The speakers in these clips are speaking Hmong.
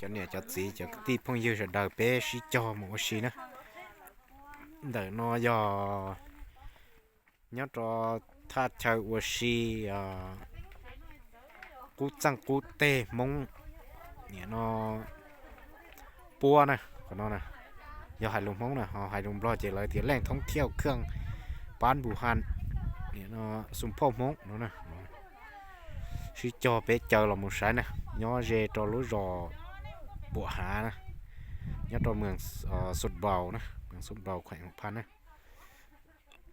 Cov niam cov txiv cov kwv tij phooj ywg sawv daws peb sib cog mus ua si na. Ntawm no yog nyob rau thaj chaw ua si qub txeej qub teg Hmoob, nim no puab na, qhov no na, yog hais lus Hmoob na, ho hais lus Nplog ces lawv tias แหล่งท่องเที่ยวเครื่องปั้นบู่ฮั่น nim no xoo phauj Hmoob no na. Sib cog peb caw los mus saib na, nyob ze rau lub zos Puam Hav na, nyob rau mws Xus Npaus na, mws Xus Npaus khueem Huam Phaj na.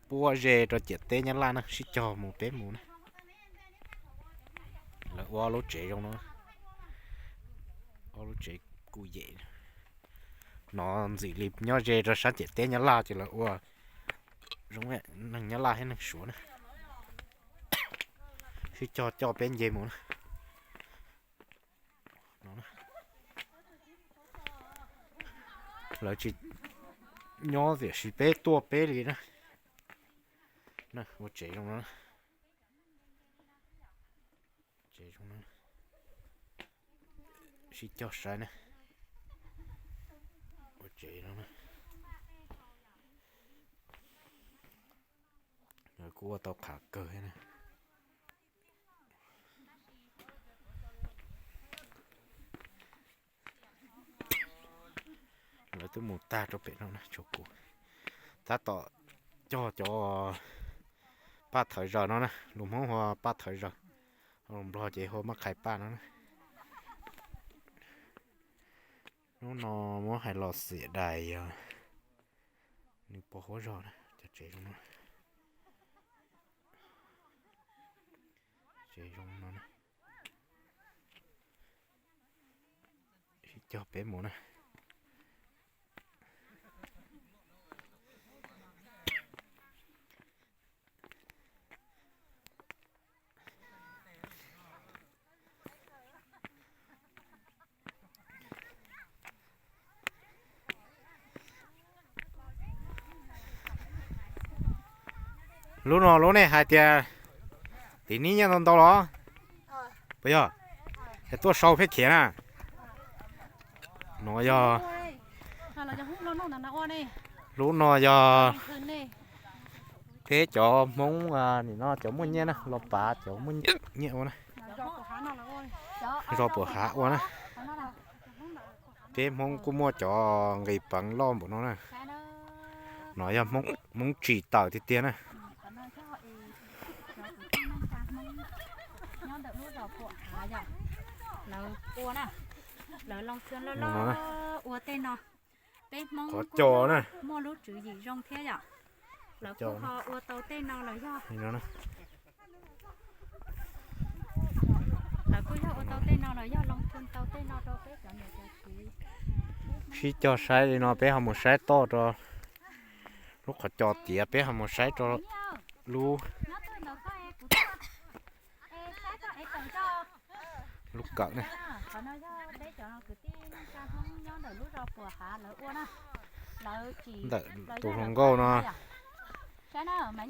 Puab ze rau ciam teb Nyab Laj na, sib cog mus peb mus na. Lawv ua lub tsev zoo no, ob lub tsev kuj yem no, ntxim li nyob ze rau sab ciam teb Nyab Laj ces lawv ua zoo neeg Nyab Laj thiab neeg Suav na. Sib cog coj peb nce mus na. Lawv tsis nyob tiam sis peb tuaj peb li na. Ua tsev zoo no, tsev zoo no, sib cog saib na. Ua tsev no, lawv kuj ua tau qhav kawg thiab na. Lawv twb mus tag rau pem no na, tshuav kuv tab tom cog cov paj thawv zaws no na, lus Hmoob hu paj thawv zaws, lus Nplog ces hu maj qhais paj no na. Hnub no muab hais los xiam dais yog nws pos huab zog na, cov tsev zoo no, tsev zoo no, sib cog peb mus na. Lub no lub nej hais tias tim nib nyiaj ntau ntau los? Puas yog? Es tuaj sau peb khiav na. No yog, lub no yog peb cov Hmoob nim no cov muaj nyiaj na, los pav cov muaj nyiaj ua na, zos Puam Hav ua na. Peb Hmoob kuj muaj cov nqis peev loj npaum no na. No yog Hmoob tsim tawm tiag tiag na. Ua tej no, peb Hmoob qhov cos na, muaj lub tswv yim zoo thiab yom. Lawv kuj ho ua tau tej no los yog, lawv kuj yog ua tau tej no los yog loo thwm tau tej no rau peb cov niam cov txiv. Sib cog saib li no peb ho mus saib toj rau lub qhov cos tiav, peb ho mus saib rau lub, lub kawm na. Ntawm tus hluas nkauj no,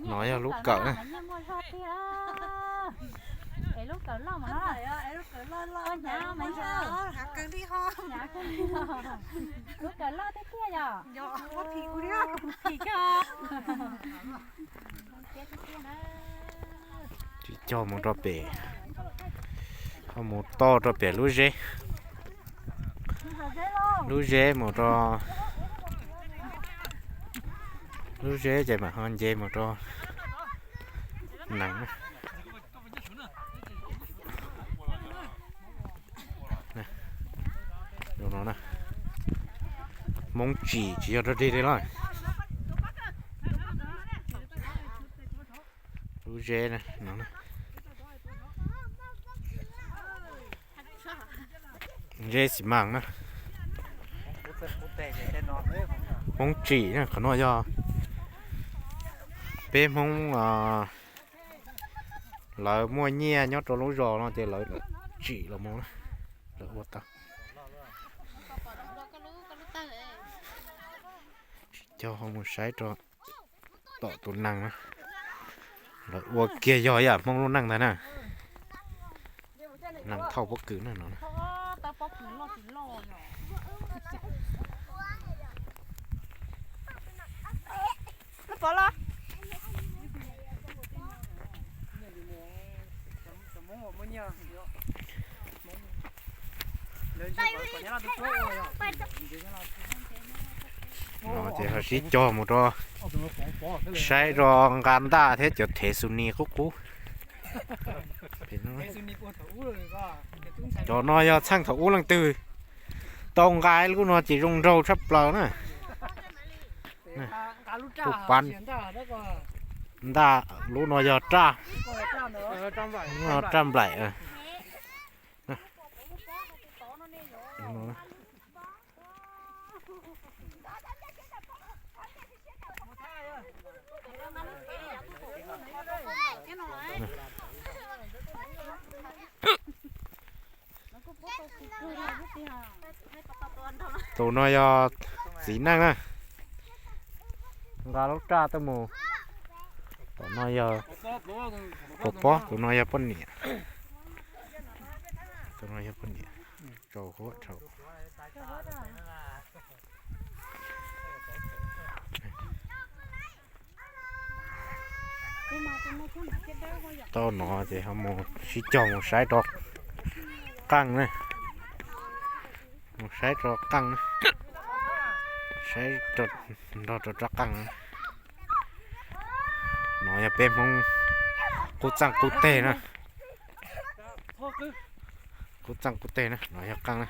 no yog lub kawm na. Tsis cog mus rau pem, ho mus toj rau pem lub zeb, lub zeb mus rau, lub zeb ces mam ho nce mus rau nees. Hmoob tsim tsis yog dog dig li los. Lub zeb no, zeb xi mas na. Hmoob tsim na, qhov no yog peb Hmoob lawv muaj nyiaj nyob rau lub zos no ces lawv tsim los mus na, lawv ua tau. Tsis cog ho mus saib rau tom tus nees na. Lawv ua kiag yog ib yam Hmoob lub neej ntag na. Nees thauj pob kws na no. No ces ho sib cog mus rau saib rau nqa ntaj thiab cov thev xus nis qub qub. Cov no yog txheej thaum ub leej twg tau nqa lub no ces zoo nraug tshaj plaws na. Lub pab ntaj, lub no yog raj, raj nplaim. Tus no yog txiv neej na, nqa lub raj tuaj mus. Tom no yog pog pob, tus no yog poj niam. Tus no yog poj niam, rau huab rau. Tau no ces ho mus sib cog mus saib rau qeej na. Mus saib rau qeej na. Saib nrog rau rab qeej na. No yog peb Hmoob qub txeej qub teg na. Qub txeej qub teg na, no yog qeej na.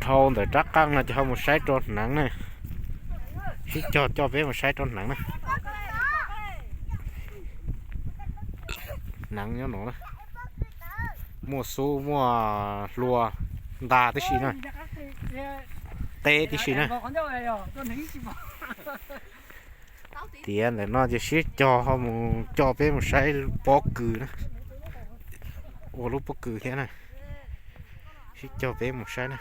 Dhau ntawm rab qeej no ces ho mus saib rau hneev na. Sib cog coj peb mus saib rau hneev na. Hneev nyob no na. Muaj xub muaj hlua ntag tib si na. Teb tib si na. Tiav ntawm no ces sib cog ho mus coj peb mus saib pob kws na. Ua lub pob kws thiab na. Sib cog peb mus saib na.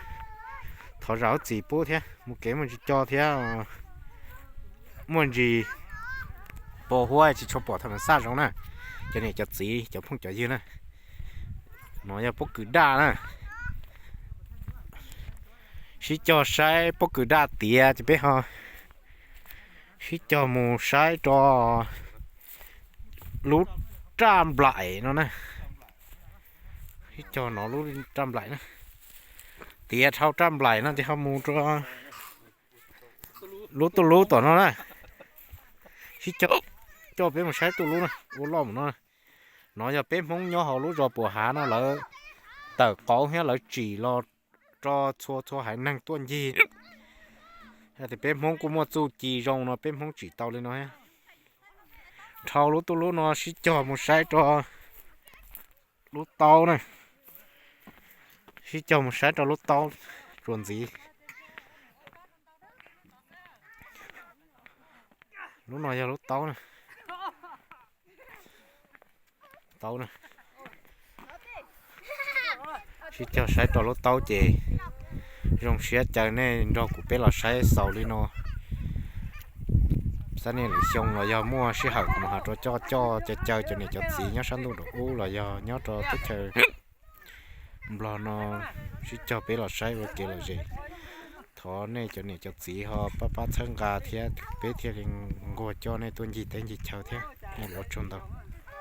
Thov zam lub txim pub thiab, mus kev muaj ntsis co thiab, muaj ntsis pos huab tsis tshua pom thaum xaj zoo na. Cov niam cov txiv cov phooj cov ywg na. No yog pob kws daj na. Sib cog saib pob kws daj tiav ces peb ho sib cog mus saib rau lub raj nplaim no na. Sib cog no lub raj nplaim na. Tiav dhau raj nplaim no ces ho mus rau lub tuj lub tom no na. Sib cog coj peb mus saib tuj lub na, ua loj mus no. No yog peb Hmoob nyob hauv lub zos Puas Hav no lawv tawm qauv thiab lawv tsim los rau txhua txhua haiv neeg tuaj ncig. Yog tias peb Hmoob kuj muaj txuj ci zoo no peb Hmoob tsim tau li no thiab. Dhau lub tuj lub no sib cog mus saib rau lub taub na. Sib cog mus saib rau lub taub tsuas ntxiv. Lub no yog lub taub na. Taub na. Sib cog saib rau lub taub ces zoo siab caw nej nrog kuv peb los saib xaus li no. Xab niaj lwm xyoo los yog muaj sij hawm kuv mam ho rov coj coj caw caw cov niam cov txiv nyob sab ntuj nraum ub los yog nyob rau teb chaws Nplog no sib cog peb los saib ua kev lom zem. Thov nej cov niam cov txiv ho pab pab txhawb nqa thiab peb thiaj li nquag coj nej tuaj ncig teb ncig chaw thiab. Nej ua tsaug ntau.